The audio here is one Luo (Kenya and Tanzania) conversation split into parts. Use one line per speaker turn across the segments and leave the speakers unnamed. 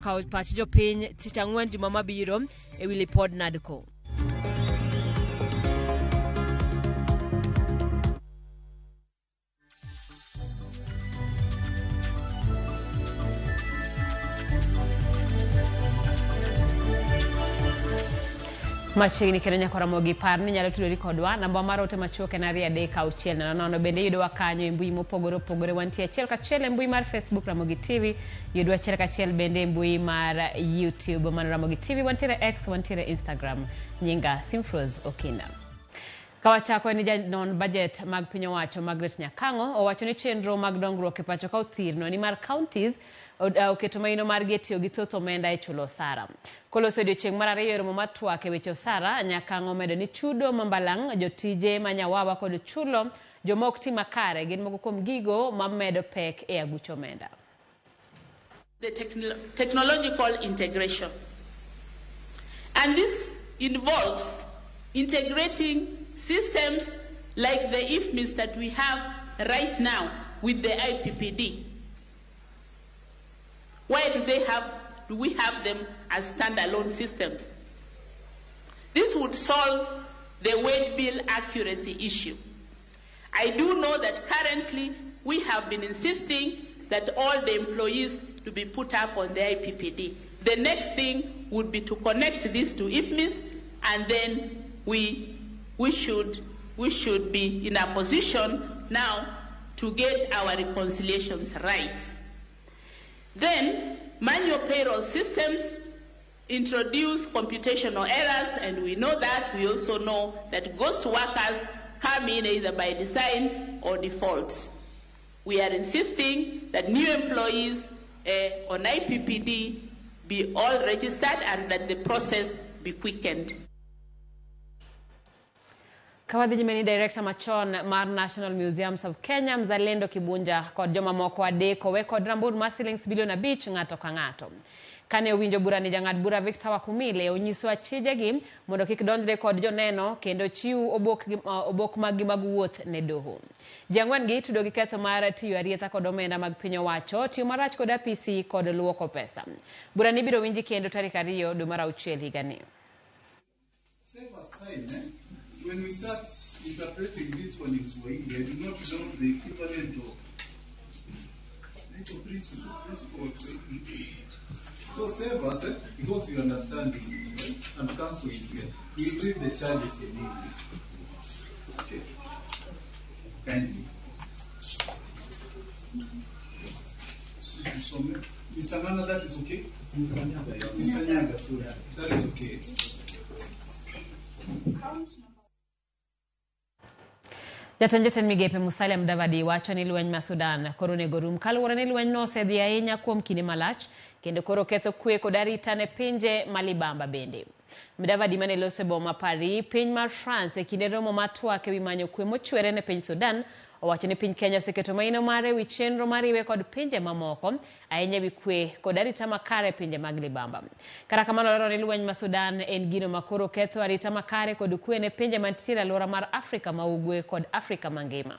Kawo pach jopiny tich ang'wen juma mabiro e wi lipod NADCO. Machiegni kendo nyaka Ramogi par ni nyalo tudori kodwa namba mar ote machuok en 23600. Bende yudowa kanyo e mbui mopogore opogore, wantie achiel kachiel e mbui mar Facebook Ramogi TV, yudwa achiel kachiel bende e mbui mar YouTube mano Ramogi TV, wantiere X, wantiere Instagram. Nyinga Simfrose Okinda. Kawachako en ni janon budget mag piny owacho Margaret Nyakang'o owacho ni chenro mag dongruok e pacho ka othirno nimar counties oketo maino margi e tiyo gi thoth omenda e chulo osara. Koloso odiochieng' mar ariyo e romo mar twak e weche osara, Nyakang'o omedo ni chudo ma mbalang', jotije ma nyawawa kod chulo joma ok ti makare gin moko kuom gigo mamedo pek e aguch omenda.
The technological integration. And this involves integrating systems like the IFMIS that we have right now with the IPPD. Why do we have them as standalone systems? This would solve the wage bill accuracy issue. I do know that currently we have been insisting that all the employees to be put up on the IPPD. The next thing would be to connect this to IFMIS, and then we should be in a position now to get our reconciliations right. Then manual payroll systems introduce computational errors, and we know that. We also know that ghost workers come in either by design or default. We are insisting that new employees on IPPD be all registered and that the process be quickened.
Kawadhi nyime ni director machon mar National Museums of Kenya Mzalendo Kibunja kod jomamoko adek owe kod rambur mar silings bilion 5 ng'ato ka ng'ato. Kane owinjo bura ni jang'ad bura Victor Wakumile onyiso achijegi mondo kik donjre kod joneno kendo chiw obok maggi mag wuoth ne doho. Ji ang'wen gi itudo gi ketho mar tiyo arietha kod omenda mag piny owacho, tiyo marach kod apisi kod luoko pesa. Bura ni biro winji kendo tarik 2 dwe mar auchiel higani.
Save us time, eh? When we start interpreting this one in Swahili, I do not know the equivalent of principle, principle of Swahili. So save us, eh? Because we understand English, right? And counsel is here. We read the charges in English. Okay. Kindly. So, Mr. Ngana, that is okay? Mr. Nyaga, sorry. That is okay.
Jatend jotend migepe Musalia Mudavadi wacho ni lweny ma Sudan koro onego rum kaluwore ni lweny no osedhi ahinya kuom kinde malach kendo koro ketho kwe kod arita ne pinje ma libamba bende. Mudavadi mane loso e boma Paris, piny mar France e kinde romo mar twak ewi manyo kwe mochwere ne piny Sudan owacho ni piny Kenya oseketo maino mare ewi chenro mariwe kod pinje mamoko ahinya ewi kwe kod arita makare e pinje mag libamba. Kata kamano olero ni lweny ma Sudan en gino ma koro ketho arita makare kod kwe ne pinje mantiere e alwora mar Afrika ma Ugwe kod Afrika mangima.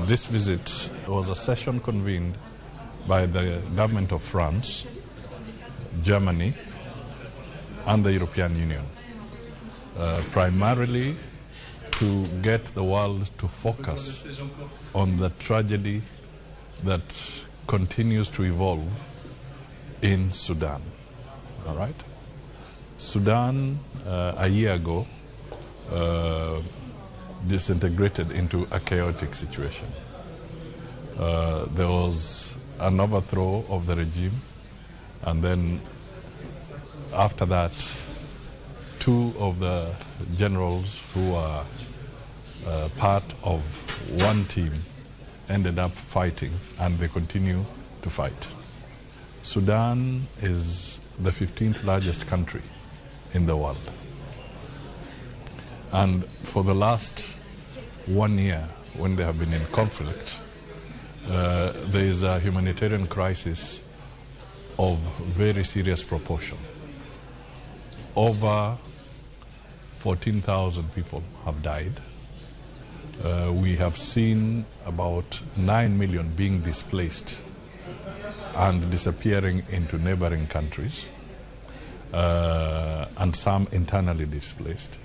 This visit was a session convened by the government of France, Germany, and the European Union, primarily to get the world to focus on the tragedy that continues to evolve in Sudan. All right? Sudan, a year ago, disintegrated into a chaotic situation. There was an overthrow of the regime, and then after that, two of the generals who were part of one team ended up fighting, and they continue to fight. Sudan is the 15th largest country in the world. And for the last 1 year, when they have been in conflict, there is a humanitarian crisis of very serious proportion. Over 14,000 people have died. We have seen about 9 million being displaced and disappearing into neighboring countries, and some internally displaced.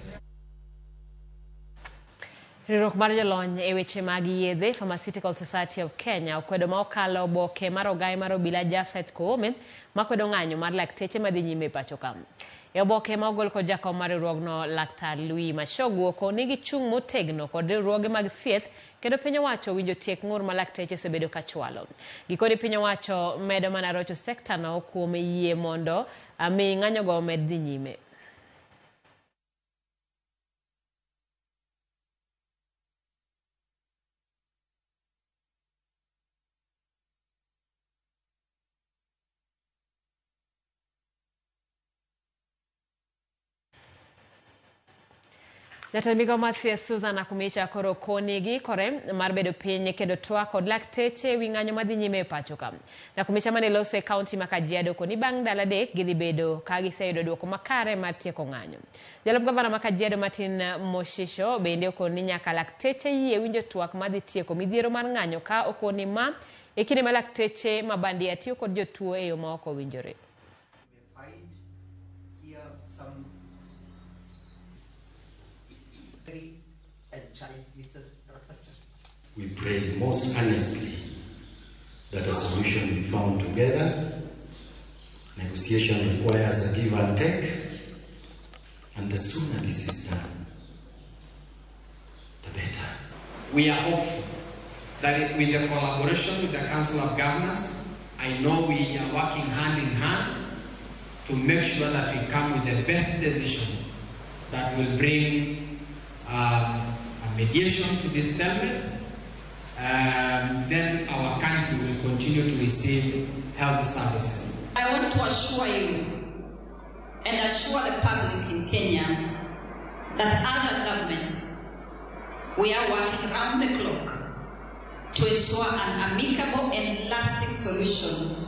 Riwruok mar jolony e weche mag yedhe Pharmaceutical Society of Kenya okwedo ma okalo oboke mar ogaye mar obila Japheth Koome makwedo ng'anyo mar lakteche madhi nyime e pacho ka. E oboke ma ogol kod jakom mar riwruogno Laktar Louis Machogu okoni gichung' motegno kod riwruoge mag thieth kendo piny owacho winjo tiek ng'ur ma lakteche osebedo ka chwalo. Gikone piny owacho medo mana rocho sekta no kuom yie mondo mi ng'anyogo omed dhi nyime. Jatend migao mar thieth Susan Nakhumicha koro koni giikore mar bedo piny kendo twak kod lakteche ewi ng'anyo madhi nyime e pacho ka. Nakhumicha mane loso e kaunti ma Kajiado koni bang' ndalo adek gidhi bedo ka giseyudo duoko makare mar tieko ng'anyo. Jalup gavana ma Kajiado Martin Moshisho bende okoni nyaka lakteche yie winjo twak madhi tieko midhiero mar ng'anyo ka okoni ma e kinde ma lakteche ma bandia tiyo kod jotuo e yo ma ok owinjore.
We pray most earnestly that a solution be found together. Negotiation requires a give and take, and the sooner this is done, the better.
We are hopeful that with the collaboration with the Council of Governors, I know we are working hand in hand to make sure that we come with the best decision that will bring a mediation to this stalemate. Then our country will continue to receive health services.
I want to assure you and assure the public in Kenya that as a government, we are working round the clock to ensure an amicable and lasting solution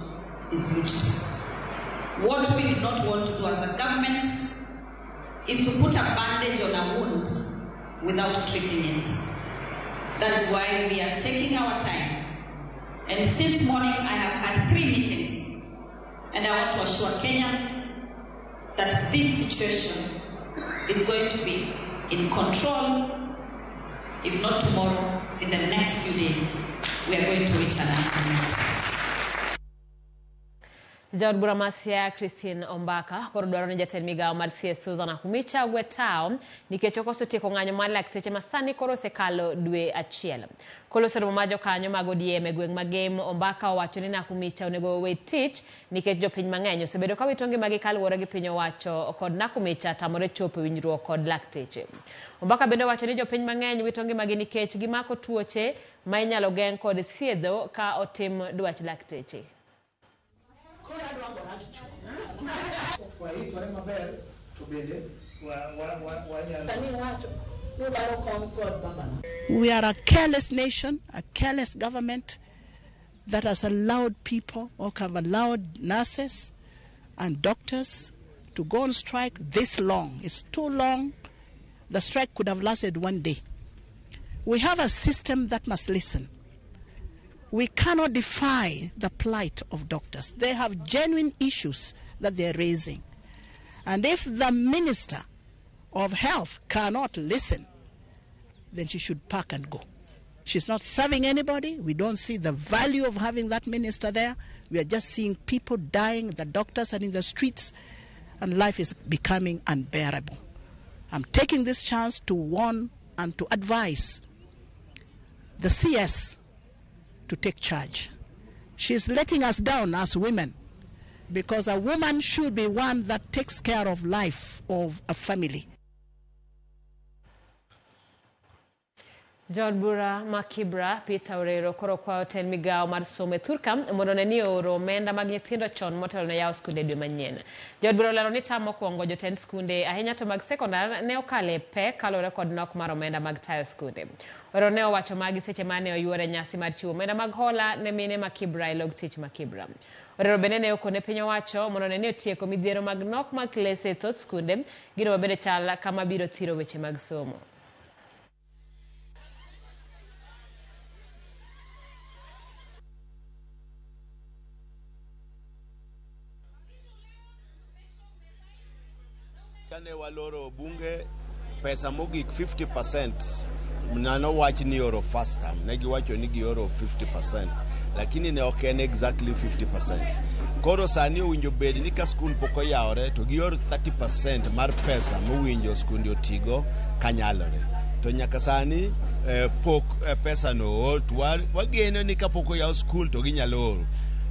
is reached. What we do not want to do as a government is to put a bandage on a wound without treating it. That is why we are taking our time. And since morning, I have had 3 meetings. And I want to assure Kenyans that this situation is going to be in control, if not tomorrow, in the next few days, we are going to reach an agreement.
Jaod bura ma Siaya Christine Ombaka koro dwaro ni jatend migao mar thieth Susan Nakhumicha ogwe tao nikech okoso tieko ng'anyo mar lakteche ma sani koro osekalo dwe achiel. Koloso romo mar jokanyo mag ODM e gweng' ma Gem, Ombaka owacho ni Nakhumicha onego owe tich nikech jopiny mang'eny osebedo ka wito ngimagi kaluwore gi piny owacho kod Nakhumicha tamore chopo e winjruok kod lakteche. Ombaka bende owacho ni jopiny mang'eny wito ngimagi nikech gimako tuoche ma inyalo geng' kod thiedho ka otim dwach lakteche.
We are a careless nation, a careless government that has allowed people or have allowed nurses and doctors to go on strike this long. It's too long. The strike could have lasted one day. We have a system that must listen. We cannot defy the plight of doctors. They have genuine issues that they're raising. And if the Minister of Health cannot listen, then she should pack and go. She's not serving anybody. We don't see the value of having that minister there. We are just seeing people dying, the doctors are in the streets, and life is becoming unbearable. I'm taking this chance to warn and to advise the CS to take charge. She's letting us down as women, because a woman should be one that takes care of life of a family.
Jaod bura ma Kibra Peter Orero koro kwayo tend migawo mar somo e thurka mondo one ni ooro omenda mag nyithindo chon motelo ne yawo skunde dwe manyien. Jaod bura olero ni tam mokwongo jotend skunde ahinya to mag sekondar ne okale e pek kaluwore kod nok mar omenda mag tayo skunde. Orero ne owacho magi seche mane oyuore nyasi mar chiwo omenda mag hola ne mine ma Kibra e log tich ma Kibra. Orero bende ne okone piny owacho mondo one ni otieko midhiero mag nok mag klese e thoth skunde, gino mabende chal kama biro thiro weche mag somo.
Kane waloro bunge pesa mogik 50% nano wach ni oro first term, ne giwacho ni gioro 50%, lakini ne ok en exactly 50%. Koro sani owinjo bed ni ka skul pok oyawore to gior 30% mar pesa mowinjo skunde otigo kanyalore. To nyaka sani pok pesa no oor, to wageno ni kapok oyaw skul to ginyalo oro.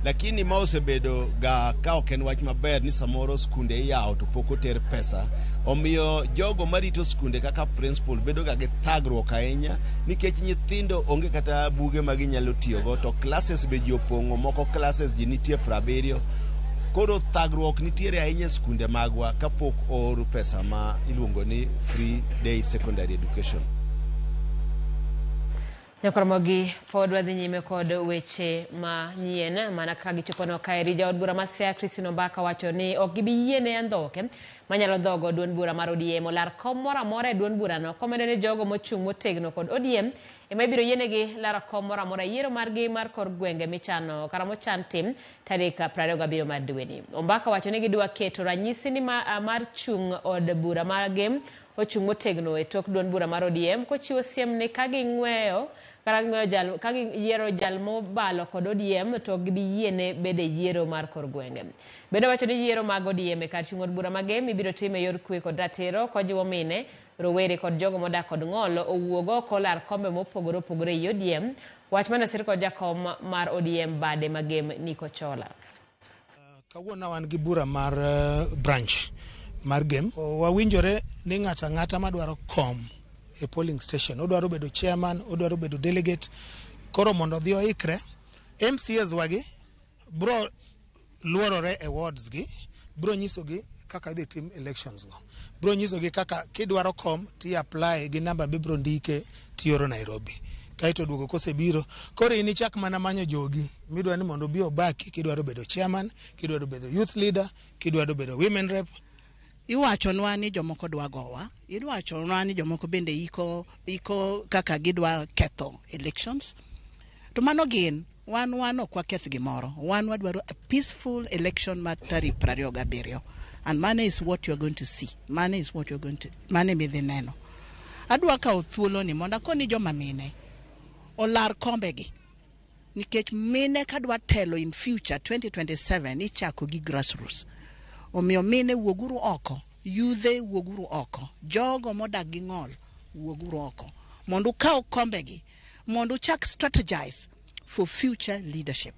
Lakini ma osebedo ga ka ok en wach maber ni samoro skunde iyawo to pok oter pesa. Omiyo jogo marito skunde kaka principal bedo ga gi thagruok ahinya nikech nyithindo onge kata buge ma ginyalo tiyogo, to classes be ji opong'o, moko classes ji nitie 70. Koro thagruok nitiere ahinya e skunde magwa kapok oor pesa ma iluongo ni free day secondary education.
Nyakoromogi pod wadhi nyime kod weche manyien mana ka gichoponwa kaeri. Jaod bura ma Siaya Christine Ombaka wacho ni ok gibi yiene andhoke manyalo dhogo duond bura mar ODM olar kom moro amora e duond burano, komedo ni jogo mochung' motegno kod ODM ema ibiro yienegi laro kom moro amora e yiero margi mar kor gwenge michano kata mochan tim tarik 27 mar dweni. Ombaka wacho ni gidwa keto ranyisi ni mar chung' od bura margi ochung' motegno e tok duond bura mar ODM, kochiwo siem ni ka ging'weyo kata ging'weyo jal ka giyiero jal mobalo kod ODM to ok gibi yiene bedo e yiero mar kor gwenge. Bende owacho ni yiero mag ODM e kar chung' od bura ma Gem ibiro tim e yor kwe kod ratiro, kojiwo mine, rowere kod jogo modak kod ng'ol owuog oko olar kombe mopogore opogore ei ODM. Wach mane osir kod jakom mar ODM bade ma Gem Nico Chola.
Kawuono wan gi bura mar branch mar Gem. Wawinjore ni ng'ato ang'ata madwaro kom e polling station, odwaro bedo chairman, odwaro bedo delegate, koro mondo odhi oikre. MCAs wagi bro luorore e wards gi, bro nyisogi kaka idhi tim elections go. Bro nyisogi kaka kidwaro kom ti apply gi namba mibro ndike tioro Nairobi. Kaeto duogo kosebiro, koro in ichak mana manyo jogi midwa ni mondo obi obaki kidwaro bedo chairman, kidwaro bedo youth leader, kidwaro bedo women rep.
Iwachonwa ni jomoko dwa gowa, iwachonwa ni jomoko bende iko kaka gidwa ketho elections. To mano gin, wan ok waketh gimoro. Wan wadwaro a peaceful election mar tarik 27. And mano is what you're going to see. Mano is what you're going to, mano emidhi neno. Adwa kawo thuolo ni mondo akoni joma mine olar kombegi. Nikech mine kadwa telo in future 2027 ichako gi grassroots. Omiyo mine wuoguru oko, yudhe wuoguru oko, jogo modak gi ng'ol wuoguru oko. Mondo ukaw kombegi, mondo uchak strategize for future leadership.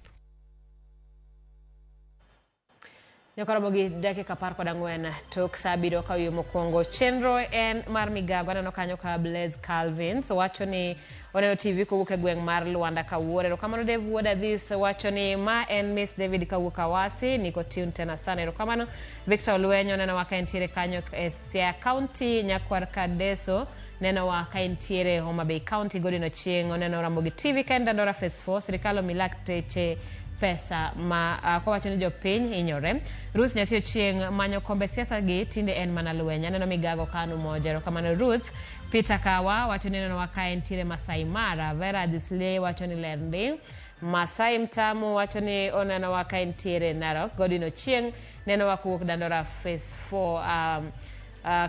Nyakoromogi dakika 14 tok sa 7 ka wiyo mokwongo. Chenro en mar migago. Aneno kanyo ka Blaise Calvins wacho ni oneno TV kowuok e gweng' mar Luanda Kawuor. Erokamano Dave Wuod Adhis wacho ni ma en Miss David kawuok Awasi. Niko tune tena sana. Erokamano. Victor Olwenyo nenowa ka entiere kanyo e Siaya County. Nyakwar Kadeso nenowa ka entiere Homa Bay County. Godwin Ochieng' oneno Ramogi TV ka en Dandora Phase 4. Sirikal omi lakteche pesa ma kowacho ni jopiny hinyore. Ruth Nyathi Ochieng' manyo kombe siasa gi tinde en mana lweny. Aneno migago kanu moja. Erokamano Ruth. Peter Kawa wacho ni nenowa ka entiere Masai Mara. Vera Adisley wacho ni ler ndi. Masai Mtamu wacho ni onenowa ka entiere Narok. Godwin Ochieng' nenowa kowuok Dandora Phase 4.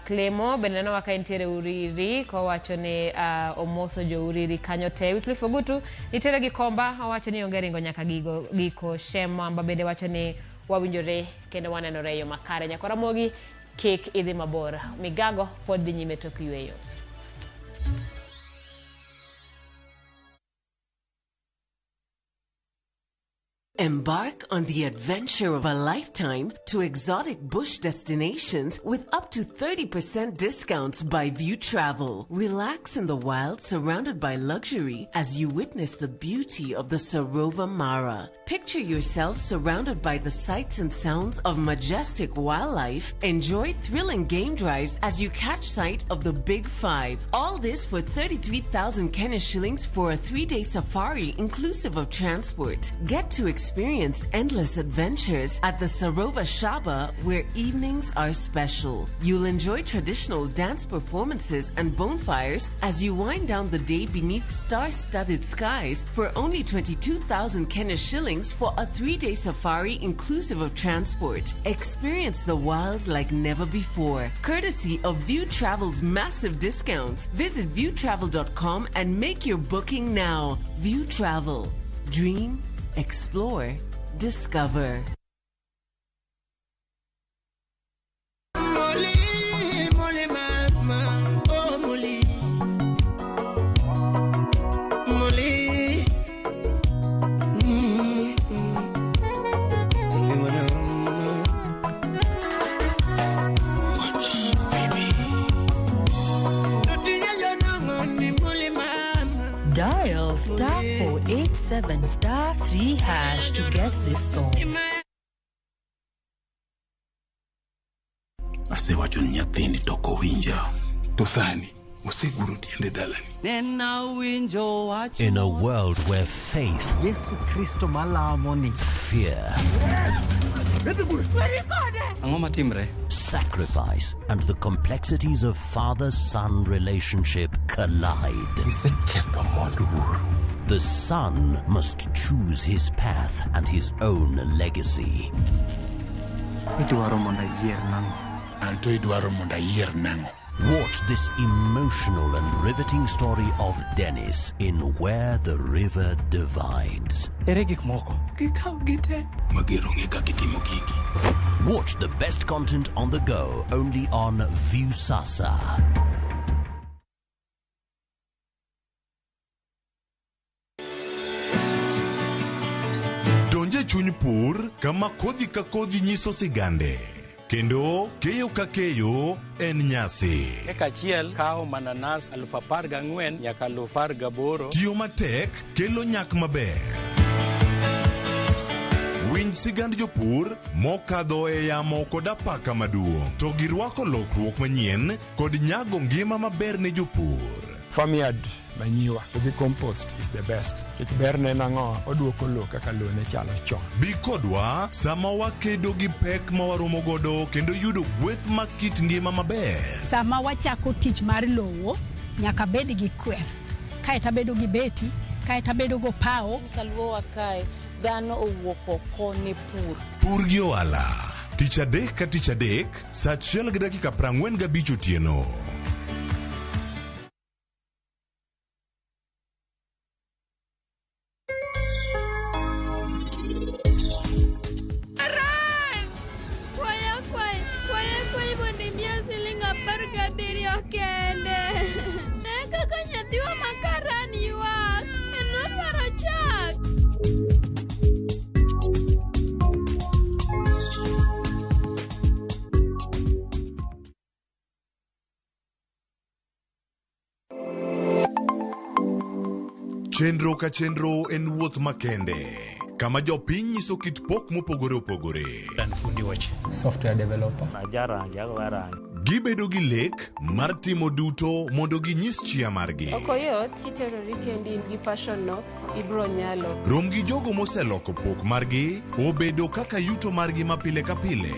Clemo bende nenowa ka entiere Uriri kowacho ni omoso jo Uriri kanyo te. Wycliffe Ogutu nitiere gi komba owacho ni onge ringo nyaka giko. Shem Mwamba bende wacho ni wawinjore kendo wanenore e yo makare. Nyakwa Ramogi kik idhi mabor. Migago pod dhi nyime tok yweyo.
Embark on the adventure of a lifetime to exotic bush destinations with up to 30% discounts by View Travel. Relax in the wild surrounded by luxury as you witness the beauty of the Sarova Mara. Picture yourself surrounded by the sights and sounds of majestic wildlife. Enjoy thrilling game drives as you catch sight of the Big Five. All this for 33,000 Kenya shillings for a 3-day safari inclusive of transport. Get to experience endless adventures at the Sarova Shaba, where evenings are special. You'll enjoy traditional dance performances and bonfires as you wind down the day beneath star-studded skies for only 22,000 Kenya shillings for a 3-day safari inclusive of transport. Experience the wild like never before, courtesy of View Travel's massive discounts. Visit viewtravel.com and make your booking now. View Travel. Dream, explore, discover.
Molly, Molly, mama, oh Molly, Molly,
Dial star 487 star 3 hash to get this song.
Asewacho ni nyathini to ok owinja. To sani oseguro tiende dalani.
In a world where faith,
Yesu Kristo malamo ni,
fear,
Ang'o matimre?
sacrifice, and the complexities of father-son relationship collide.
Iseketho mwandu wuoro.
The son must choose his path and his own legacy.
Idwaro mondo ayier nang'o?
Anto idwaro mondo ayier nang'o?
Watch this emotional and riveting story of Dennis in Where the River Divides.
Ere gik moko?
Gikaw gite.
Mager onge kaka itimo gigi.
Watch the best content on the go only on Viusasa.
Donje chuny pur kama kodhi ka kodhi nyiso sigande. Kendo keyo ka keyo en nyasi.
Eka achiel kawo mananas 14,000 nyaka 18,000.
Tiyo matek kelo nyak maber. Winj sigand jopur mokadho e yamo kod apaka maduong', to girwako lokruok manyien kod nyago ngima maber ne jopur.
Farmyard manure to gi compost is the best. Nikech berne en ang'o? Oduoko lowo kaka lowo ne chalo chon.
Bi kodwa sama wakedo gi pek ma waromo godo kendo yudo gweth mag kit ngima maber.
Sama wachako tich mar lowo, nyaka bed gi kwer. Kaeto abedo gi beti, kaeto abedo go pawo.
Kaluowa kae, dhano owuok oko ne pur.
Pur gi ohala. Tich adek ka tich adek, saa 1:45 otieno.
Ran! Kwaya kwayi, kwaya kwayi mondo imiya siling 17 kende. Ne kaka nyathiwa ma Karan ywak, en odwaro chak.
Chenro ka chenro en wuoth makende, kama jopiny nyiso kit pok mopogore opogore.
Fundi weche. Software developer.
Ajarangi, agoyo rangi.
Gibedo gi lek mar timo duto mondo ginyis chia margi.
Ok oyot, kiterori kendi in gi passion no, ibro nyalo.
Rom gi jogo moseloko pok margi obedo kaka yuto margi ma pile ka pile.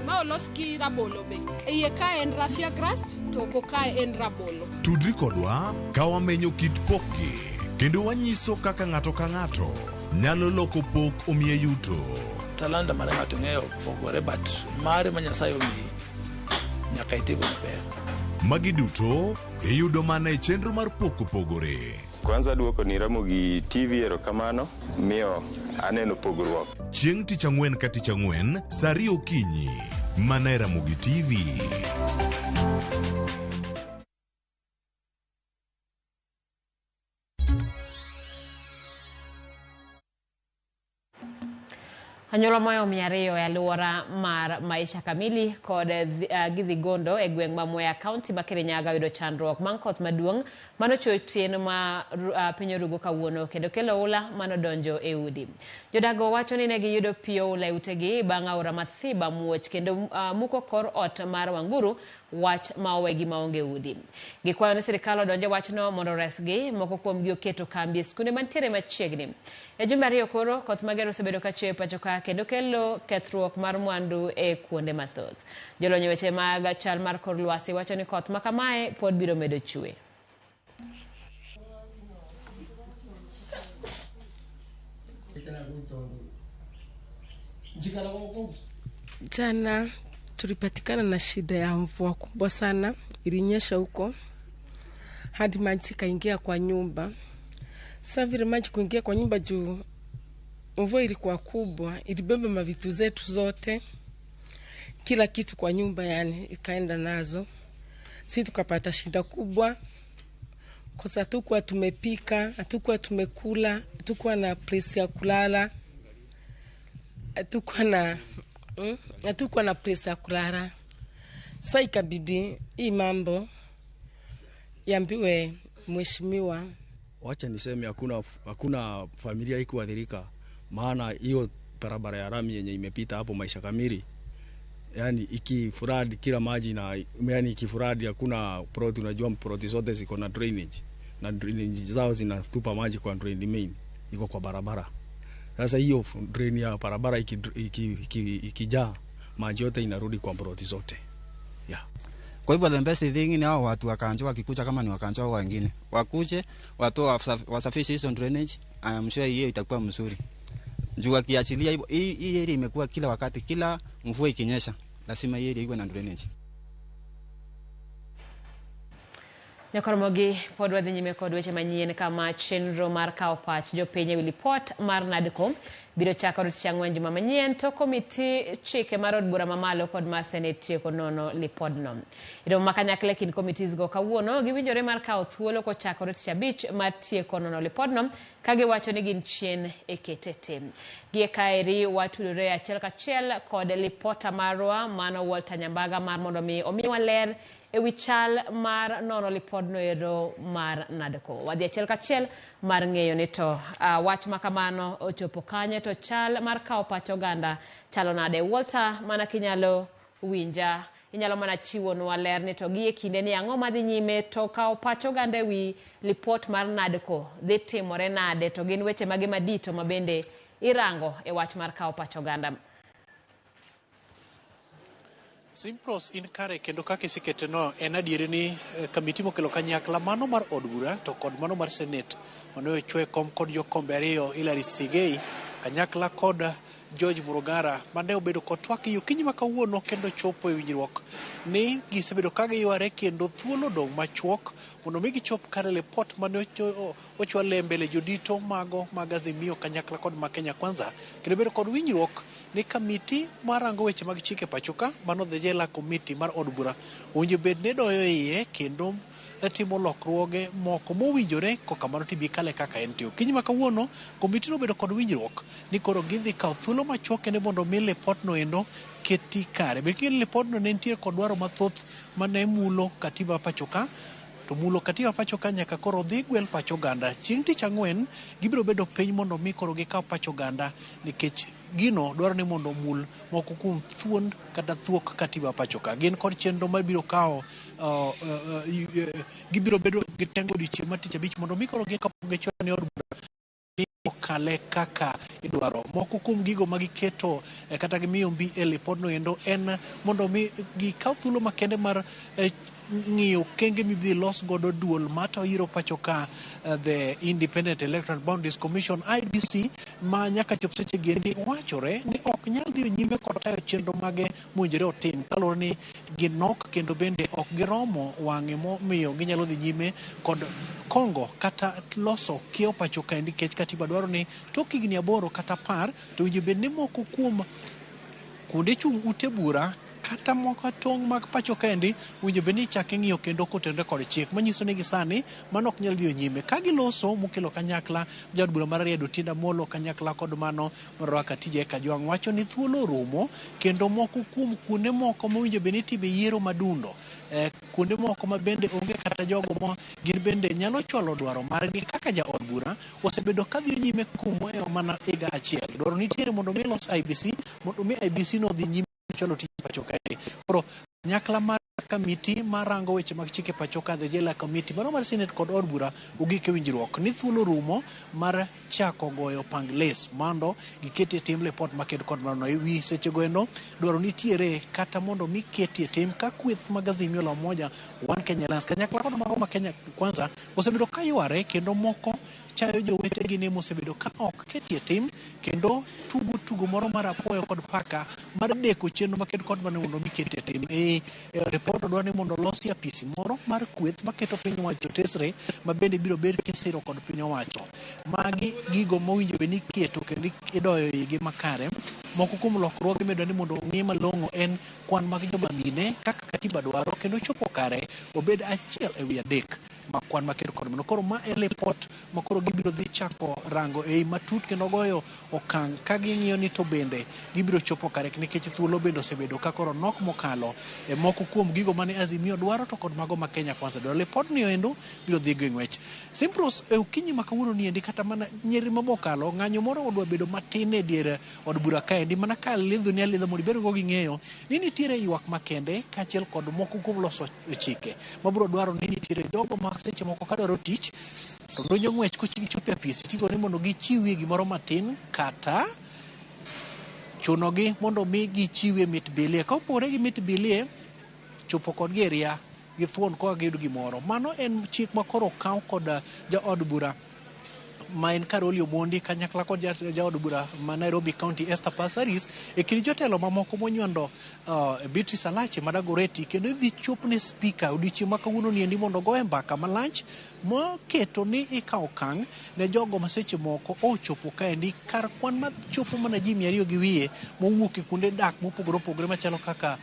Ma olos gi rabolo be. E iye ka en raffia grass, to oko kae en rabolo.
Tudri kodwa ka wamenyo kit pokgi kendo wanyiso kaka ng'ato ka ng'ato nyalo loko pok omiye yuto.
Talanta mar ng'ato ng'eyo opogore, but mare ma Nyasaye omiyi nyaka itigo maber.
Magi duto iyudo mana e chenro mar pok opogore.
Kwanza duoko ni Ramogi TV erokamano, miyo aneno pogruok.
Chieng' tich ang'wen ka tich ang'wen, saa 2 okinyi, mana e Ramogi TV.
Anyuola moyo 200 e alwora mar Maisha Kamili kod Githigondo e gweng' ma Mwea, kaunti ma Kirinyaga oyudo chandruok bang' koth maduong' manochwe otieno ma piny orugo kawuono kendo kelo oula manodonjo e udi. Jodago wacho ni ne giyudo pi oula e utegi bang' aora Mathiba muoch kendo muko kor ot mar Wanguru, wach ma owegi maonge udi. Gikwayo ni sirikal odonj e wachno mondo oresgi. Moko kuomgi oketo kambi e skunde mantiere machiegni. E jumbe ariyo koro, koth mager osebedo ka chwe e pacho ka kendo kelo kethruok mar mwandu e kuonde mathoth. Jolony e weche mag chal mar kor lwasi wacho ni koth ma kamae pod biro medo chwe.
Jana tulipatikana na shida ya mvua kubwa sana, ilinyesha huko hadi maji kaingia kwa nyumba. Sasa vile maji kuingia kwa nyumba juu mvua ilikuwa kubwa, ilibeba mavitu zetu zote, kila kitu kwa nyumba, yani ikaenda nazo. Sisi tukapata shida kubwa kwa sababu hatukuwa tumepika, hatukuwa tumekula, hatukuwa na place ya kulala, hatukuwa na place ya kulala. Sasa ikabidi hii mambo yambiwe mheshimiwa.
Wacha niseme hakuna familia ikuathirika, maana hiyo barabara ya rami yenye imepita hapo Maisha Kamili, yani ikifuradi kila maji na yani ikifuradi hakuna plot. Unajua plot zote ziko na drainage na drainage zao zinatupa maji kwa drain main iko kwa barabara. Sasa hiyo drain ya barabara ikijaa maji yote inarudi kwa plot zote. Yeah.
Kwa hivyo the best thing ni hao watu wakanjo wakikuja, kama ni wakanjo wengine wakuje watu wasafishe hizo drainage. I am sure hiyo itakuwa mzuri. Juu wakiachilia hivyo, hii area imekuwa kila wakati, kila mvua ikinyesha lazima hii area iwe na drainage.
Nyakoromogi pod wadhi nyime kod weche manyien kama chenro mar kawo pach jopiny ewi lipot mar NADCO biro chakore tich ang'wen juma manyien to komiti chike mar od bura mamalo kod mar senate tieko nono lipodno. E romo ma kanyakla e kind committees go kawuono giwinjore mar kawo thuolo kochakore tich abich mar tieko nono lipodno ka giwacho ni gin chien e kete tim. Gie kaeri watudore achiel kachiel kod lipota marwa mano Walter Nyambaga mar mondo mi omiwa ler ewi chal mar nono lipodno ero mar NADCO. Wadhi achiel kachiel mar ng'eyo ni to wach ma kamano ochopo kanye to chal mar kawo pach oganda chalo nade. Walter, mana kinyalo winja, inyalo mana chiwonwa ler ni to gie kinde ni ang'o madhi nyime to kawo pach oganda ewi lipot mar NADCO dhi timore nade to gin weche mage madito ma bende irango e wach mar kawo pach oganda.
Simpros in kare kendo kaka isekete no en adieri ni kamiti mokelo kanyakla mano mar od bura to kod mano mar senate mano ochwe kom kod jokombe ariyo Hilary Sigei kanyakla kod George Murugara mane obedo kod twak e okinyi ma kawuono kendo chopo e winjruok ni gisebedo ka giyware kendo thuolo odong' machuok mondo mi gichop kare lipot mane ochwal e mbele jodito mago mag Azimio kanyakla kod ma Kenya Kwanza kendo bedo kod winjruok ni kamiti marango weche mag chike pacho ka mano The Jela Committee mar od bura owinjo bed ni doyo iye kendo timo lokruoge moko mowinjore kokamano to ibi kale kaka entie. Okinyi ma kawuono komiti nobedo kod winjruok ni koro gidhi kawo thuolo machuok kende mondo mi lipotno endo keti kare. Bed king'eyo ni lipodno ne nitie kod dwaro mathoth mane mulo katiba pacho ka to mulo katiba pacho ka nyaka koro dhi gwel pach oganda. Chieng' tich ang'wen gibiro bedo piny mondo mi koro gikaw pach oganda nikech gino dwaro ni mondo omul moko kuom thuon kata thuok katiba pacho ka. Gin kod chenro mabiro kawo gibiro bedo gitengo odiochieng' mar tich abich mondo mi koro gikapo gichwalo ne od bura okale kaka idwaro. Moko kuom gigo ma giketo kata gimiyo mbi e lipodno endo en mondo mi gikaw thuolo makende mar ng'iyo okenge mibiro los godo duol matayo yiero pacho ka the Independent Electoral Boundaries Commission IEBC ma nyaka chop seche gi endi wachore ni ok nyal dhi nyime kod tayo chenro mage mowinjore otim kaluwore ni ginok kendo bende ok giromo wang'e momiyo ginyalo dhi nyime kod kongo kata loso kiewo pacho kae nikech katiba dwaro ni tok higni 8 kata 10 to owinjo bed ni moko kuom kuonde chung' ute bura Kata moko tong' mag pacho kaendi winjo bed ni ichak ing'iyo kendo kotenore kod chik manyiso ni gisani mano ok nyal dhiyo nyime. Ka giloso mokelo kanyakla jaod bura mar Riedo Tinda Molo kanyakla kod mano mar Ruaka TJ Kajwang' wacho ni thuolo orumo kendo moko kuom kuonde moko mowinjo bed ni itime yiero madundo kuonde moko ma bende onge kata jogo ma gin bende nyalo chwalo dwaro margi kaka jaod bura osebedo ka dhi nyime kumweyo mana higa achiel. Dwaro nitiere mondo mi los IEBC mondo mi IEBC no odhi nyime chwalo tich pacho kae. Koro kanyakla mar kamiti marango weche mag chike pacho ka, the Jela Committee, mano mar Senate kod od bura ogik e winjruok ni thuolo rumo mar chako goyo pang les mondo giketie tim lipot maked kod mano. E wi sechego endo dwaro nitiere kata mondo mi ketie tim ka kweth mag Azimio la Umoja One Kenya Alliance kanyakla kod mago ma Kenya Kwanza osebedo ka yware kendo moko chayo jowetegi ni mosebedo ka ok ketie tim kendo tugo tugo moro mar apoyo kod paka mar deko chenro maked kod mano mondo mi ketie tim. E report odwa ni mondo olosi apisi moro mar kweth maketo piny owacho tesre ma bende biro ber kisiro kod piny owacho. Magi gigo mowinjo bed ni iketo kendo idoyo igi makare. Moko kuom lokruoge midwa ni mondo ong'i malong'o en kwan mag joma mine kaka katiba dwaro kendo chopo kare obed 1/3 ma kwan maketo kod mano. Koro ma en lipot ma koro gibiro dhi chako rango ei matut kendo goyo okang' ka ging'iyo ni to bende gibiro chopo kare nikech thuolo bende osebedo ka koro nok mokalo e moko kuom gigo mane Azimio dwaro to kod mago ma Kenya Kwanza dwaro. Lipodni endo biro dhi gi ng'wech. Simprose e okinyi ma kawuono ni endi kata mana nyeri mamokalo ng'anyo moro odwa bedo matin e dier od bura kaendi mana ka lidho ni alidha mondo ibed go gi ng'eyo ni nitiere ywak makende kaachiel kod moko kuom loso chike mabiro dwaro ni nitiere jogo ma seche moko kadwaro tich to donjo ng'wech kochopo e apis tigo ni mondo gichiwie gimoro matin kata chunogi mondo mi gichiwie mit bilie. Ka opogore gi mit bilie, chopo kodgi e ria gi thuon koa giyud gimoro. Mano en chik ma koro okaw kod jaod bura ma en Caroli Omondi kanyakla kod jaod bura ma Nairobi County Esther Passaris e kind jotelo mamoko monywando Beatrice Alache ma Dagoretti kendo idhi chopne spika odiochieng' ma kawuono ni endi mondo ogoye mbaka malach moketo ni ikawo okang' ne jogo ma seche moko ochopo kaendi kar kwan machopo mana ji 200 gi wiye mowuok e kuonde dak mopogore opogore machalo kaka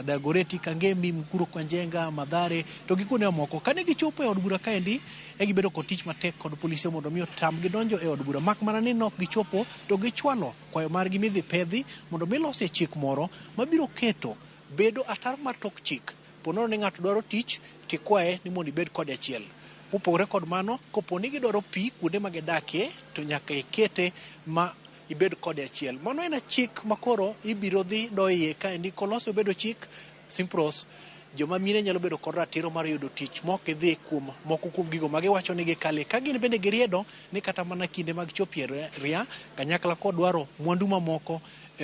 Dagoretti, Kangemi, Mukuru kwa Njenga, Mathare to gi kuonde mamoko. Kane gichopo e od bura kaendi e gibedo kod tich matek kod polise mondo mi otamgi donjo e od bura mak mana ni nok gichopo to gichwalo kwayo margi midhi pedhi mondo mi losie chik moro mabiro keto bedo ataro mar tok chik. Ponono ni ng'ato dwaro tich tikwaye ni mondo ibed kode achiel. Mopogore kod mano, kopo ni gidwaro pi kuonde ma gidakie to nyaka ikete ma ibed kode achiel. Mano en chik ma koro ibiro dhi doye kaendi kolose obedo chik. Simprose, joma mine nyalo bedo kod ratiro mar yudo tich mok gidhi kuom moko kuom gigo ma giwacho ni gikale ka gin bende giriedo ni kata mana kinde mag chopo e ria kanyakla kod dwaro mwandu mamoko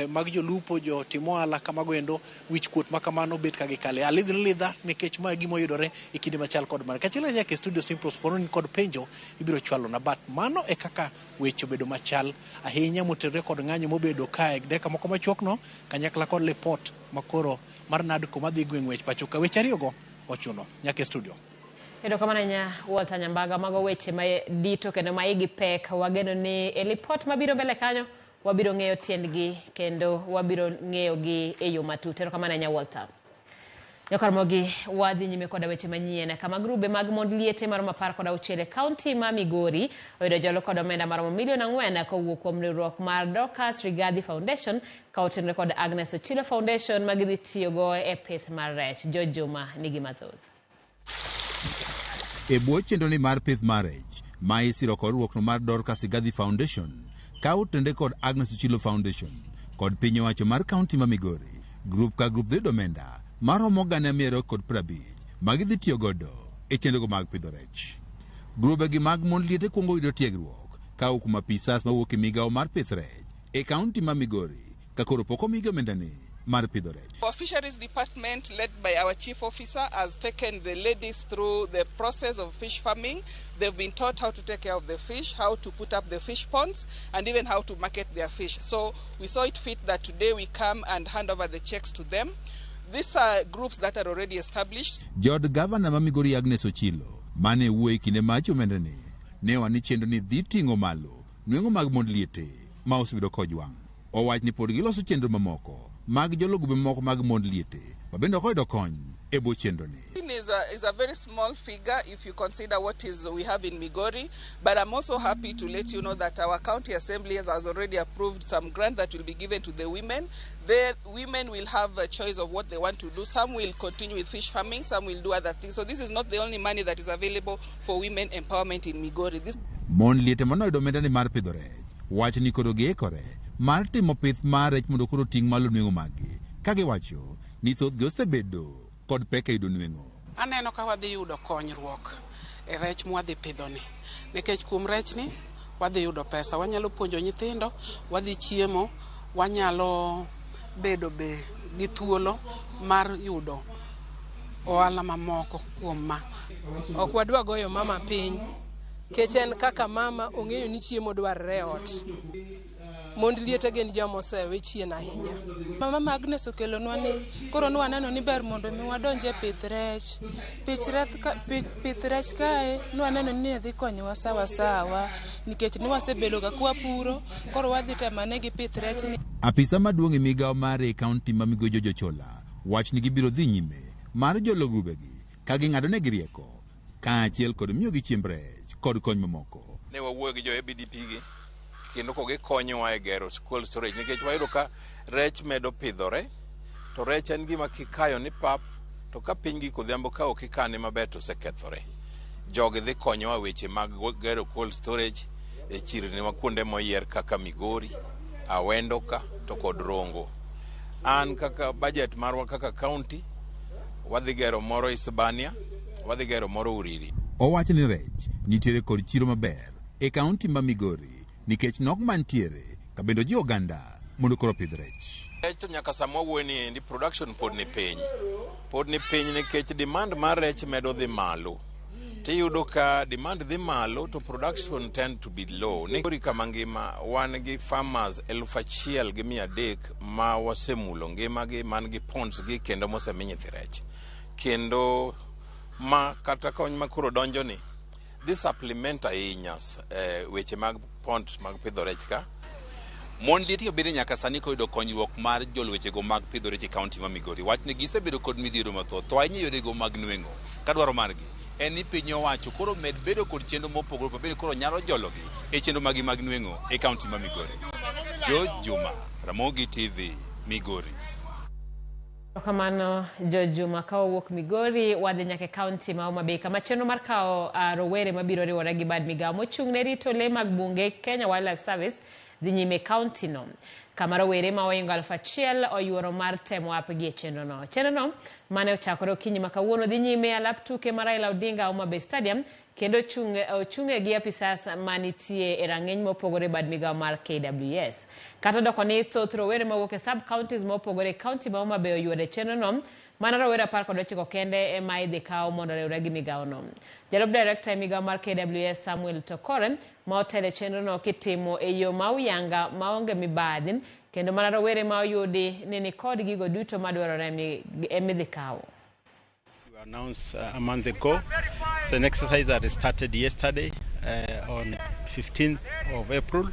mag jolupo jotim ohala kamago endo wich kuot ma kamano bet ka gikale. Alidhi lidha nikech ma e gima oyudore e kinde machal kod mano. Kachiel nyaka e studio Simprose pono ni kod penjo ibiro chwalo na but mano e kaka weche obedo machal ahinya motenore kod ng'anyo mobedo kae dakika moko machuok no kanyakla kod lipot makoro mar NADCO madhi gweng' ng'wech pacho ka weche ariyogo ochuno nyaka e studio.
Erokamano ahinya Walter Nyambaga, mago weche ma dito kendo ma igi pek. Wageno ni e lipot mabiro mbele kanyo wabiro ng'eyo tiendgi kendo wabiro ng'eyogi e yo matut. Erokamano ahinya Walter. Nyokarmogi wadhi nyime koda weche manyien kama grube mag mond liete maromo 16 e kaunti ma Migori oyudo jolo kod omenda maromo milion 4 kowuok kuom riwruok mar Dorcas Rigathi Foundation ka otenore kod Agnes Ochilo Foundation ma gidhi tiyogo e pith mar rech. George Juma nigi mathoth.
E bwo chenroni mar pith mar rech ma isiro kod riwruokno mar Dorcas Rigathi Foundation ka otenore kod Agnes Ochilo Foundation kod piny owacho mar kaunti ma Migori, grup ka grup dhi yudo omenda maromo 250,000 ma gidhi tiyo godo e chenrogo mag pidho rech. Grube gi mag mond liete kuongo yudo tiegruok ka owuok kuom apisas mawuok e migawo mar pith rech e kaunti ma Migori ka koro pok omigi omendani mar pidho rech.
Our fisheries department, led by our chief officer, has taken the ladies through the process of fish farming. They've been taught how to take care of the fish, how to put up the fish ponds, and even how to market their fish. So we saw it fit that today we come and hand over the checks to them. These are groups that are already established.
Jood gavana ma Migori Agnes Ochilo mane wuoyo e kinde mar omendani ne owacho ni chenro ni dhi ting'o malo nweng'o mag mond liete ma osebedo kojwang'. Owach ni pod giloso chenro mamoko mag jolo grube mamoko mag mond liete ma bende ok oyudo kony e bwo chenro ni.
Is a very small figure if you consider what is we have in Migori. But I'm also happy to let you know that our county assembly has already approved some grant that will be given to the women. The women will have a choice of what they want to do. Some will continue with fish farming, some will do other things. So this is not the only money that is available for women empowerment in Migori. This
Mon liete manoyudo omenda ni mar pidho rech wach ni koro giikore mar timo pith mar rech mondo koro ting' malo nweng'o maggi ka giwacho ni thothgi osebedo kod pek e yudo nweng'o.
Aneno ka wadhi yudo konyruok e rech mwadhi pidhoni nikech kuom rechni wadhi yudo pesa, wanyalo puonjo nyithindo, wadhi chiemo, wanyalo bedo be gi thuolo mar yudo ohala mamoko kuom ma.
Ok wadwa goyo mama piny kech en kaka mama ong'eyo ni chiemo dwarore e ot. Mond liete gin joma osewe chien ahinya.
Mama Agnes okelonwa ni koro nwaneno ni ber mondo mi wadonj e pith rech. Pith rech kae nwaneno ni ne dhi konyowa sawa sawa nikech nwasebedo ga kwapuro koro wadhi temo ane gi pith rech ni.
Apisa maduong' e migawo mare e kaunti ma Migori George Ochola wach ni gibiro dhi nyime mar jolo grubegi ka ging'ado negi rieko kaachiel kod miyogi chiemb rech kod kony mamoko.
Ne wawuoyo gi jo ABDP gi kendo ko gikonyowa e gero cold storage nikech wayudo ka rech medo pidhore to rech en gima kikayo ni pap to ka piny gik odhiambo ka ok ikane maber to osekethore. Jogi dhi konyowa weche mag gero cold storage e chirni ma kuonde moyier kaka Migori, Awendo ka to kod Rongo. An kaka budget marwa kaka county wadhi gero moro Isebania, wadhi gero moro Uriri.
Owacho ni rech nitiere kod chiro maber e kaunti ma Migori nikech nok mantiere ka bende ojiwo oganda mondo koro opidh rech.
Rech to nyaka sama wawuoyo ni endi production pod ni piny. Pod ni piny nikech demand mar rech medo dhi malo. Tiyudo ka demand dhi malo to production tend to be low. Migori kama ngima wan gi farmers 1300 ma wasemulo ngimagi man gi ponds gi kendo mosemi nyithi rech. Kendo ma kata kony ma koro donjo ni dhi supplement ahinya weche mag pond mag pidho rech ka.
Mon liete bende nyaka sani koyudo konyruok mar jolo wechego mag pidho rech e kaunti ma Migori. Wach ni gisebedo kod midhiero mathoth to ahinya yorego mag nweng'o ka dwaro margi en ni piny owacho koro med bedo kod chenro mopogore opogore koro nyalo jologi e chenro magi mag nweng'o e kaunti ma Migori. George Juma, Ramogi TV, Migori.
Kamano George Juma, ka wawuok Migori wadhi nyaka e kaunti ma Homa Bay kama chenro mar kawo rowere mabiro riwore gi bad migawo mochung' ne rito lee mag bunge Kenya Wildlife Service dhi nyime e kaunti no kama rowere ma ohingo 1000 oyuoro mar temo apgi e chenro no. Chenro no mane ochakore okinyi ma kawuono dhi nyime e alap tuke ma Raila Odinga Homa Bay Stadium kendo ochung'e gi apisas manitie e rang'iny mopogore bad migawo mar KWS. Kata doko ni thoth rowere mawuok e sub counties mopogore e kaunti ma Homa Bay oyuoro e chenro no, mana rowere 19 kende ema idhi kaw mondo oriwre gi migawo no. Jalup director e migawo mar KWS Samuel Tokore ma otelo e chenro no kitimo e yo ma uyanga maonge mibadhi kendo mana rowere ma oyudi ni nikod gigo duto madwarore emidhi kawo.
We announced a month ago. It's an exercise that started yesterday on 15th of April,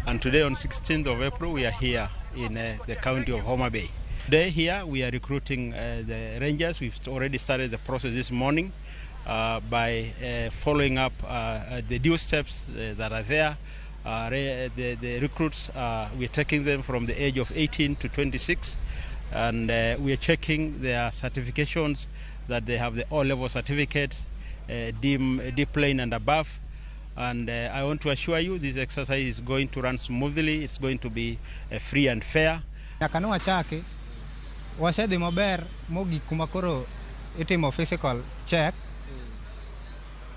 and today on 16th of April we are here in the county of Homa Bay. Today here we are recruiting the rangers. We've already started the process this morning by following up the due steps that are there. The recruits, we are taking them from the age of 18 to 26, and we are checking their certifications, that they have the O-level certificate, D plane and above. And I want to assure you this exercise is going to run smoothly. It's going to be free and fair.
Nyaka ne wachaki, wasedhi maber mogik kuma koro itimo physical check.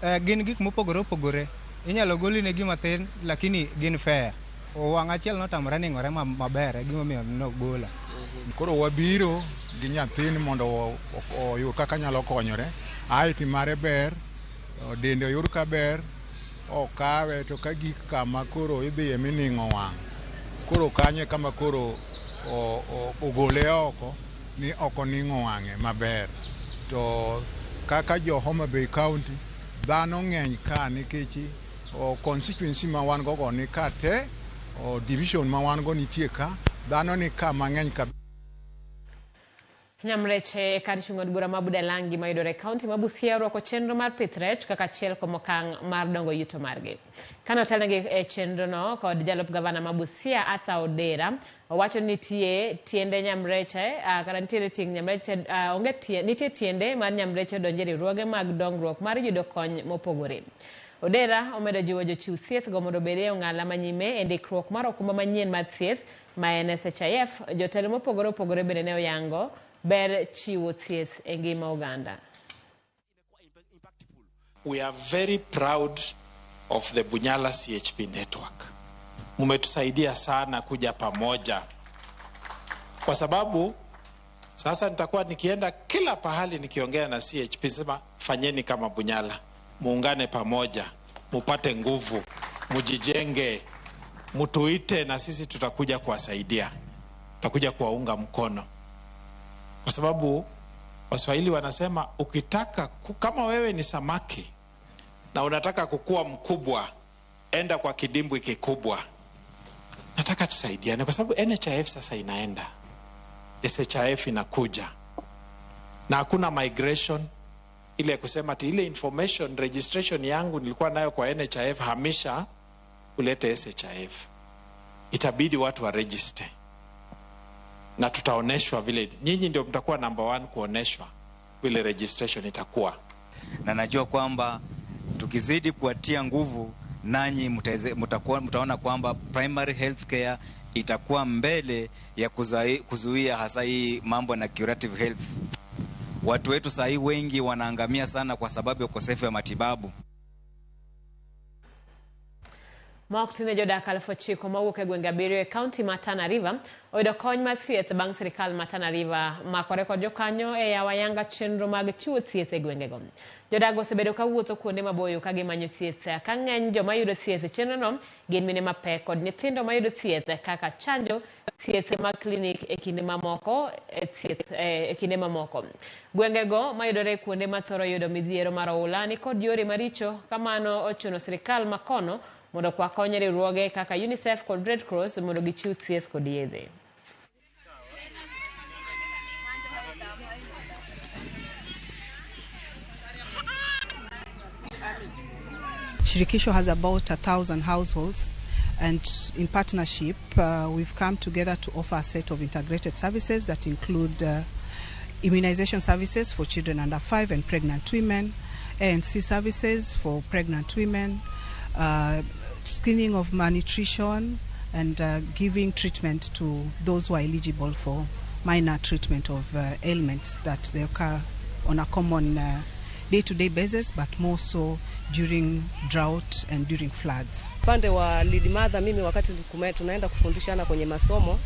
Gin gik mopogore opogore. Inyalo goli ne gima tin lakini gin fair. Wang' achiel notamore ning'ore maber e gimomiyo nogola.
Koro wabiro gi nyathini mondo oyud kaka nyalo konyore. Height mare ber, dende oyud ka ber, okawe to ka gik kama koro idhiye mining'o wang'. Koro kanyo e kama koro ogole oko ni ok oning'o wang'e maber. To kaka jo Homa Bay County, dhano ng'eny ka nikech constituency ma wan go go ni ka te, division ma wan go nitie ka. Dhano ni ka mang'eny kabisa.
Nyamreche e kar chung' od bura ma Budalangi mayudore e kaunti ma Busia orwako chenro mar pith rech kaka achiel kuom okang' mar dongo yuto margi. Kane otelnegi e chenrono kod jalup gavana ma Busia Arthur Odera, owacho ni nitie tiende nyamreche kata nitiere ting' nyamreche onge tie, nitie tiende mar nyamreche odonje riwruoge mag dongruok mar yudo kony mopogore. Odera omedo jiwo jochiw thieth go mondo obed e ong'ala manyime e ndikruok mar okumba manyien mar thieth ma en SHIF. Jotelo mopogore opogore bende ne oyango ber chiwo thieth e ngima oganda.
We are very proud of the Bunyala CHP network. Mumetusaidia sana kuja pamoja, kwa sababu sasa nitakuwa nikienda kila pahali nikiongea na CHP, sema fanyeni kama Bunyala, muungane pamoja, mupate nguvu, mujijenge, mutuite na sisi tutakuja kuwasaidia, tutakuja kuwaunga mkono, kwa sababu Waswahili wanasema ukitaka kama wewe ni samaki na unataka kukua mkubwa, enda kwa kidimbwi kikubwa. Nataka tusaidiane kwa sababu NHIF sasa inaenda, SHIF inakuja, na hakuna migration ile kusema ati ile information registration yangu nilikuwa nayo kwa NHIF hamisha ulete SHIF. Itabidi watu wa register na tutaoneshwa vile, nyinyi ndio mtakuwa number 1 kuoneshwa vile registration itakuwa.
Na najua kwamba tukizidi kuwatia nguvu nanyi mtaona kwamba primary health care itakuwa mbele ya kuzuia hasa hii mambo na curative health. Watu wetu saa hii wengi wanaangamia sana kwa sababu ya ukosefu wa matibabu.
Mok tine jodak 9,000 mawuok e gwenge 7 e kaunti ma Tana River oyudo kony mar thieth bang' sirikal ma Tana River makore kod jokanyo e yawo ayanga chenro mag chiwo thieth e gwengego. Jodak osebedo ka wuotho kuonde maboyo ka gimanyo thieth, ka ng'eny joma yudo thieth e chenrono gin mine mapek kod nyithindo mayudo thieth kaka chanjo, thieth mag klinik e kinde mamoko, thieth e kinde mamoko. Gwengego mayudore kuonde ma thoro yudo midhiero mar oula ni kod yore maricho, kamano ochuno sirikal makono mondo kwa kony riwruoge kaka UNICEF kod Red Cross mondo gichiw thieth kod yedhe.
Shirikisho has about 1,000 households, and in partnership we've come together to offer a set of integrated services that include immunization services for children under 5 and pregnant women, ANC services for pregnant women, screening of malnutrition, and giving treatment to those who are eligible for minor treatment of ailments that they occur on a common day-to-day basis, but more so during drought and during floods.
Upande wa lead mother, mimi wakati tunaenda kufundishana kwenye masomo,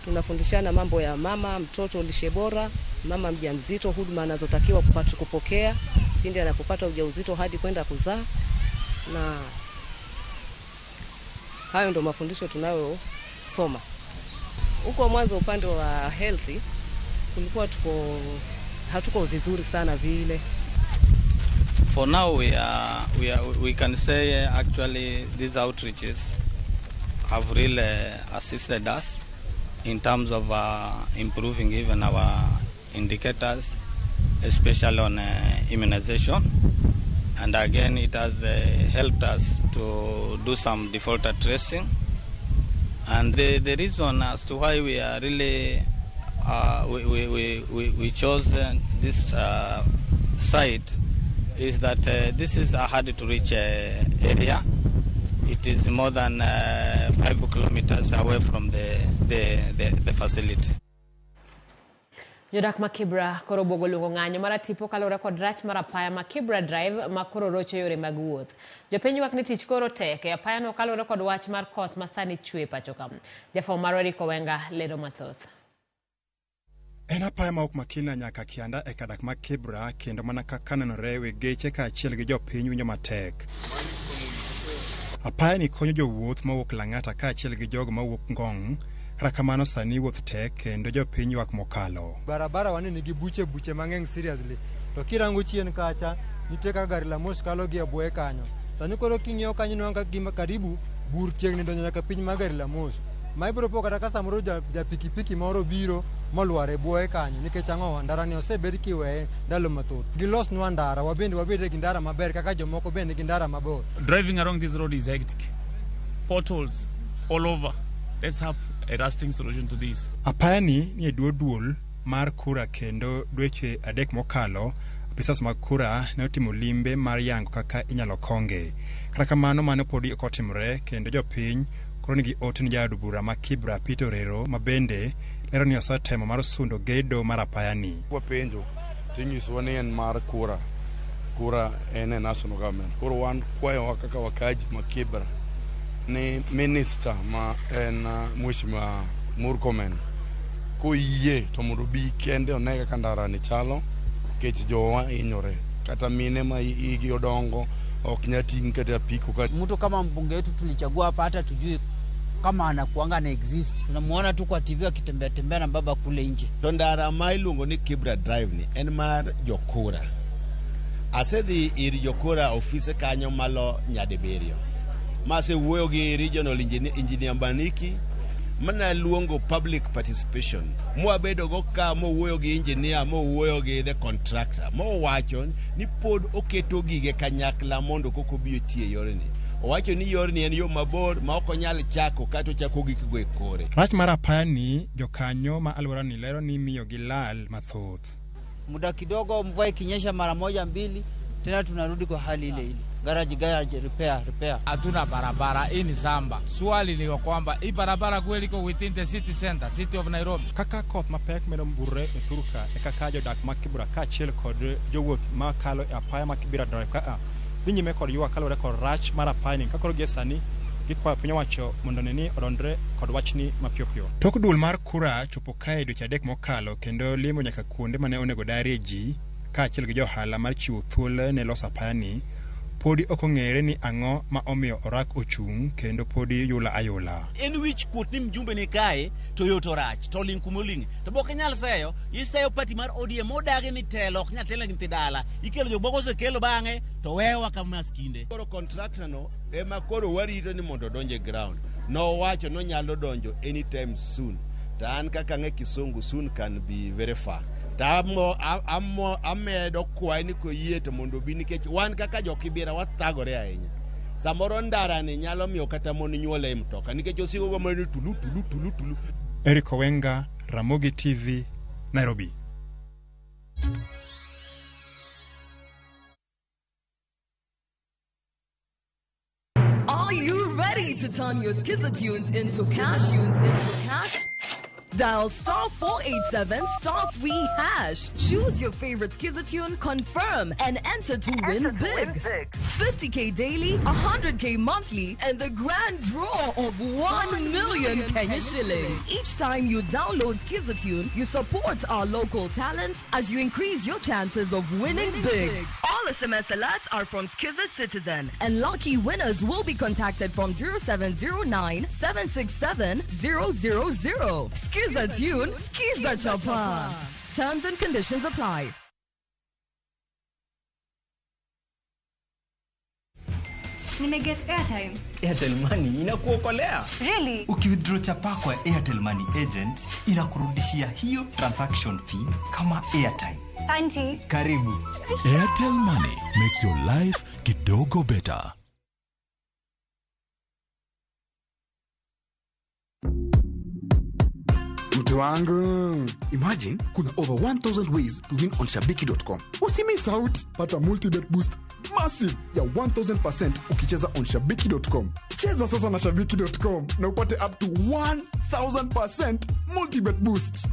tunafundishana mambo ya mama, mtoto, lishe bora, mama mjamzito, huduma anazotakiwa kupokea pindi anapopata ujauzito hadi kwenda kuzaa, na hayo ndo mafundisho tunayosoma. Huko mwanzo upande wa healthy kulikuwa hatuko vizuri sana vile.
For now we can say actually these outreaches have really assisted us in terms of improving even our indicators, especially on immunization. And again, it has helped us to do some defaulter tracing. And the reason as to why we are really we chose this site is that this is a hard to reach area. It is more than 5 kilometers away from the facility.
Jodak ma Kibra koro buogo luongo ng'anyo mar tipo kaluwore kod rach mar apaya ma Kibra Drive ma koro rocho yore mag wuoth. Jopiny ywak ni tich koro tek e apayano kaluwore kod wach mar koth ma sani chwe pacho ka. Jafwambo marwa Eric Owenga lero mathoth.
En apaya ma ok makina nyaka Kianda e kadak ma Kibra, kendo mana kaka nenore weg geche kaachiel gi jopiny winjo matek. Apaya ni konyo jowuoth mawuok Lang'ata kaachiel gi jogo mawuok Ngong'. Kata kamano sani wuoth tek kendo jopiny ywak mokalo.
Barabara wane nigi buche buche mang'eny seriously. To kirango chien kacha nitie kaka gari la moshi kalo gi e bwoye kanyo. Sani koro king'iyo kanyo inwang'o ka gima karibu bur chiegni donjo nyaka piny mar gari la moshi. Ma ibiro po kata ka samoro ja pikipiki moro biro molwar e bwoye kanyo nikech ang'o ndara ni osebed kiweye ndalo mathoth. Gilosnwa ndara, wabende wabed gi ndara maber kaka jomoko bende nigi ndara mabor.
Driving around this road is hectic. Potholes all over. Let's have a lasting solution to this.
Apayani ni e duol mar kura kendo dweche 3 mokalo apisas mag kura ne otimo limbe mar yango kaka inyalo konge. Kata kamano mano podi ok otimore kendo jopiny koro nigi ote ni jaod bura ma Kibra Peter Orero ma bende lero ni osetemo mar sundo gedo mar apayani.
Wapenjo tinyisowa ni en mar kura. Kura en e national government. Koro wan kwayowa kaka wakaji ma Kibra ni minister ma en Mheshimiwa Murkomen koyie to mondo obi kende one kaka ndara ni chalo nikech jowa hinyore kata mine ma igi odongo ok nyal ting' kata apiko.
Mtu kama mbunge wetu tulichagua hapa hata tujui kama anakuanga na exist. Tunamuona tu kwa TV akitembea tembea na baba kule nje.
To ndara ma iluongo ni Kibra Drive ni en mar jokura. Asedhi ir jokura ofise kanyo malo nyadibiriyo. Masewuoyo gi regional engineer Mbaniki mana luongo public participation. Mwabedo go ka mowuoyo gi engineer, mowuoyo gi the contractor. Mowacho ni pod oketo gige kanyakla mondo koko bi otiye yorni. Owacho ni yorni en yo mabor ma ok onyal chako kata ochako gikgo e kore.
Rach mar apayani jokanyo ma alworani lero ni miyo gi lal mathoth.
Muda kidogo mvua ikinyesha mara moja mbili tena tunarudi kwa hali ile ile. Garage, repair.
Hatuna barabara, hii ni samba. Swali ni kwamba hii barabara kweli iko within the city center, city of Nairobi.
Kaka koth mapek medo burre e thurka e kaka jodak ma Kibra kaachiel kod jowuoth makalo e apaya ma Kibra Drive ka dhi nyime kod ywak kaluwore kod rach mar apayani ka koro gie sani gikwayo piny owacho mondo one ni odonjre kod wachni mapiyo piyo. Tok duol mar kura chopo kae dweche 3 mokalo kendo limo nyaka kuonde mane onego darie ji kaachiel gi johala mar chiwo thuolo ne loso apayani podi ok ong'ere ni ang'o ma omiyo orak ochung' kendo podi yula ayula.
En wich kuot ni mjumbe ni kae to yo to rach to ling kumoling to bok inyal seyo iseyo party mar ODM odagi ni telo ok nyal telo gi nyithi dala ikelo jomoko osekelo bang'e to wewa kama maskinde.
Koro contractor no ema koro warito ni mondo odonje ground. Nowacho nonyalo donjo anytime soon. To an kaka ang'e kisungu soon can be very far. Amedo kwaye ni koyie to mondo obi nikech wan kaka jokibira wathagore ahinya. Samoro ndara ni nyalo miyo kata mon nyuol e mtoka nikech osiko go mana tulu tulu tulu tulu.
Eric Owenga, Ramogi TV, Nairobi.
Are you ready to turn your Skiza tunes into cash? Dial star 487 star 3 hash. Choose your favorite Skiza tune, confirm, and enter to win big. 50K daily, 100K monthly, and the grand draw of 1 million Kenya shillings. Each time you download Skiza tune, you support our local talent as you increase your chances of winning big. All SMS alerts are from Skiza Citizen, and lucky winners will be contacted from 0709 767 000. Skiza tune, Skiza Chapa. Terms and conditions apply.
Nimeget airtime.
Airtel Money inakuokolea.
Really?
Ukiwithdraw chapa kwa Airtel Money agent inakurudishia hiyo transaction fee kama airtime.
Thank
Karibu.
Airtel Money makes your life kidogo better.
Mtu wangu, imagine kuna over 1000 ways to win on shabiki.com. Usimiss out, pata multibet boost massive ya 1000% ukicheza on shabiki.com. Cheza sasa na shabiki.com na upate up to 1000% multibet boost.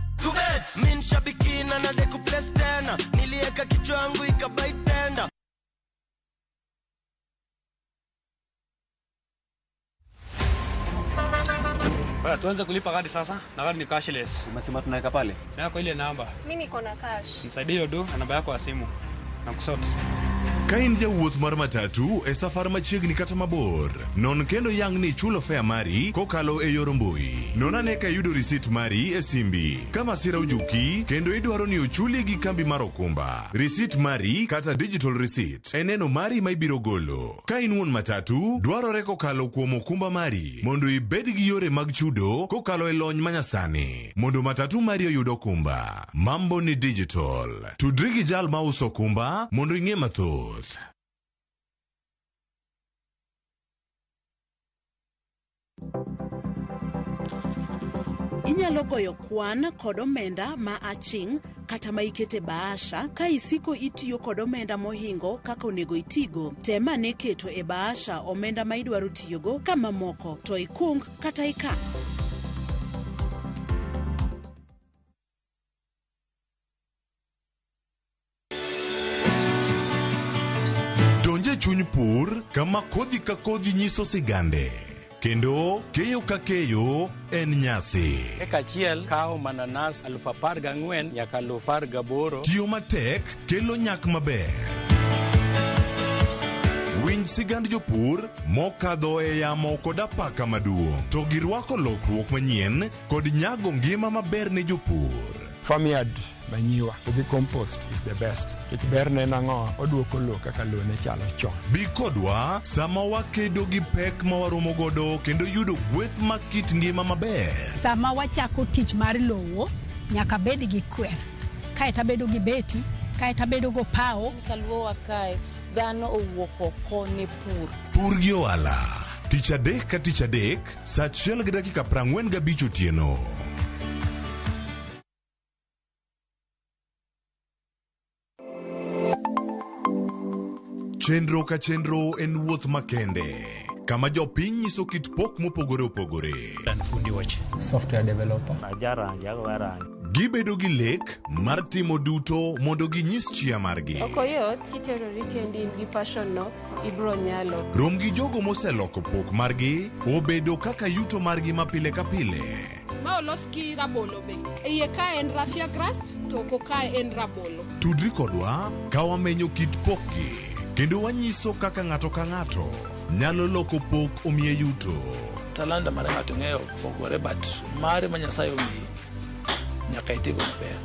Min shabiki na nadeku place tena, nilieka kichwa yangu ikabai tenda.
Baya, tuanze kulipa gari sasa, na gari ni cashless.
Umesema tunaweka pale?
Na kwa ile namba.
Mimi niko na cash.
Nisaidie hiyo do na namba yako ya simu. Na kusort.
Ka in jawuoth mar matatu e safar machiegni kata mabor, non kendo yang ni ichulo fare mari kokalo e yor mbui. Non ane ka iyudo risit mari e simbi. Ka masira ojuki kendo idwaro ni ochuli gi kambi mar okumba, risit mari kata digital receipt e neno mari ma ibiro golo. Ka in wuon matatu, dwarore kokalo kuom okumba mari mondo ibed gi yore mag chudo kokalo e lony manyasani mondo matatu mari oyud okumba. Mambo ni digital. Tudri gi jal mauso okumba mondo ing'e mathoth.
Inyalo goyo kwan kod omenda ma aching' kata ma ikete bahasha ka isiko itiyo kod omenda mohingo kaka onego itigo. Tem ane keto e bahasha omenda ma idwaro tiyogo ka mamoko to ikung kata ikan.
Donj e chuny pur kama kodhi ka kodhi nyiso sigande kendo keyo ka keyo en nyasi.
Eka achiel kawo mananas 14,000 nyaka 18,000.
Tiyo matek kelo nyak maber. Winj sigand jopur mokadho e yamo kod apaka maduong' to girwako lokruok manyien kod nyago ngima maber ne jopur.
Farmyard manyiwa to gi compost is the best. Nikech berne en ang'o? Oduoko lowo kaka lowo ne chalo chon.
Bi kodwa sama wakedo gi pek ma waromo godo kendo yudo gweth mag kit ngima maber.
Sama wachako tich mar lowo, nyaka bed gi kwer, kaeto abedo gi beti, kaeto abedo gopawo.
Kaluowa kae dhano owuok oko ne pur.
Pur gi ohala. Tich adek ka tich adek, saa achiel gi dakika 45 otieno. Chenro ka chenro en wuoth makende kama jopiny nyiso kit pok mopogore opogore.
Fundi weche. Software developer.
Ajarangi, agoyo rangi.
Gibedo gi lek mar timo duto mondo ginyis chia margi.
Ok oyot kiterori kendi in gi passion no ibro nyalo.
Rom gi jogo moseloko pok margi obedo kaka yuto margi ma pile ka pile.
Ma olos gi rabolo be. Iye ka en raffia grass to oko ka en rabolo.
Tudri kodwa ka wamenyo kit pokgi kendo wanyiso kaka ng'ato ka ng'ato nyalo loko pok omiye yuto.
Talanta mar ng'ato ng'eyo pogore but mare ma Nyasaye omiyi nyaka itigo maber.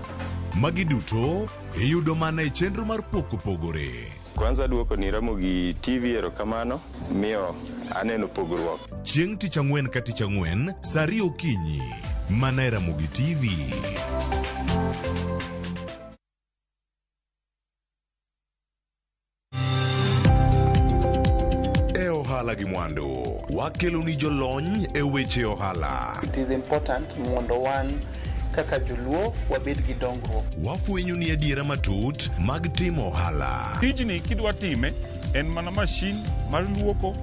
Magi duto iyudo mana e chenro mar pok opogore.
Kwanza duoko ni Ramogi TV erokamano miyo aneno pogruok.
Chieng' tich ang'wen ka tich ang'wen saa ariyo okinyi mana e Ramogi TV. E ohala gi mwandu, wakelo ni jolony e weche ohala.
It is important mondo wan kaka joluo wabed gi dongruok.
Wafwenyo ni adiera matut mag timo ohala.
Tijni kidwa time en mana mashin mar luoko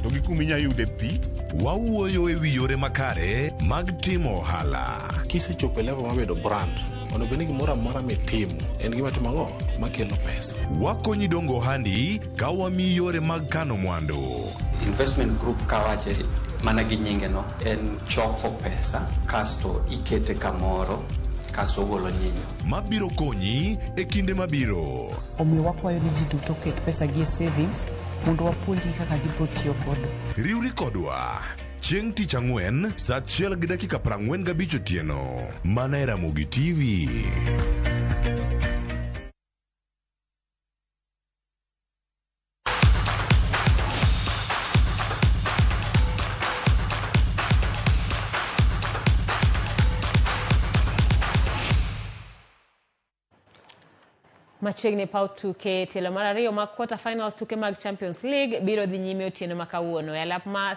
to gi kuma inya yude pi.
Wawuoyo e wi yore makare mag timo ohala.
Kisechopo e level mar bedo brand, onego bed ni gimoro amora mitimo en gima timo ang'o makelo pesa.
Wakonyi dongo ohandi ka wamiyi yore mag kano mwandu.
Investment group kawache mana gi nyinge no en choko pesa kasto ikete kamoro kasto ogolo nyinyo.
Mabiro konyi e kinde mabiro.
Omiyo wakwayo ni ji duto oket pesa gi e savings mondo wapuonjgi kaka gibiro tiyo godo.
Riwri kodwa chieng' tich ang'wen saa achiel gi dakika 45 otieno mana e Ramogi TV.
Machiegni paw tuke tielo mar ariyo mag quarter finals tuke mag Champions League biro dhi nyime otieno ma kawuono e alap ma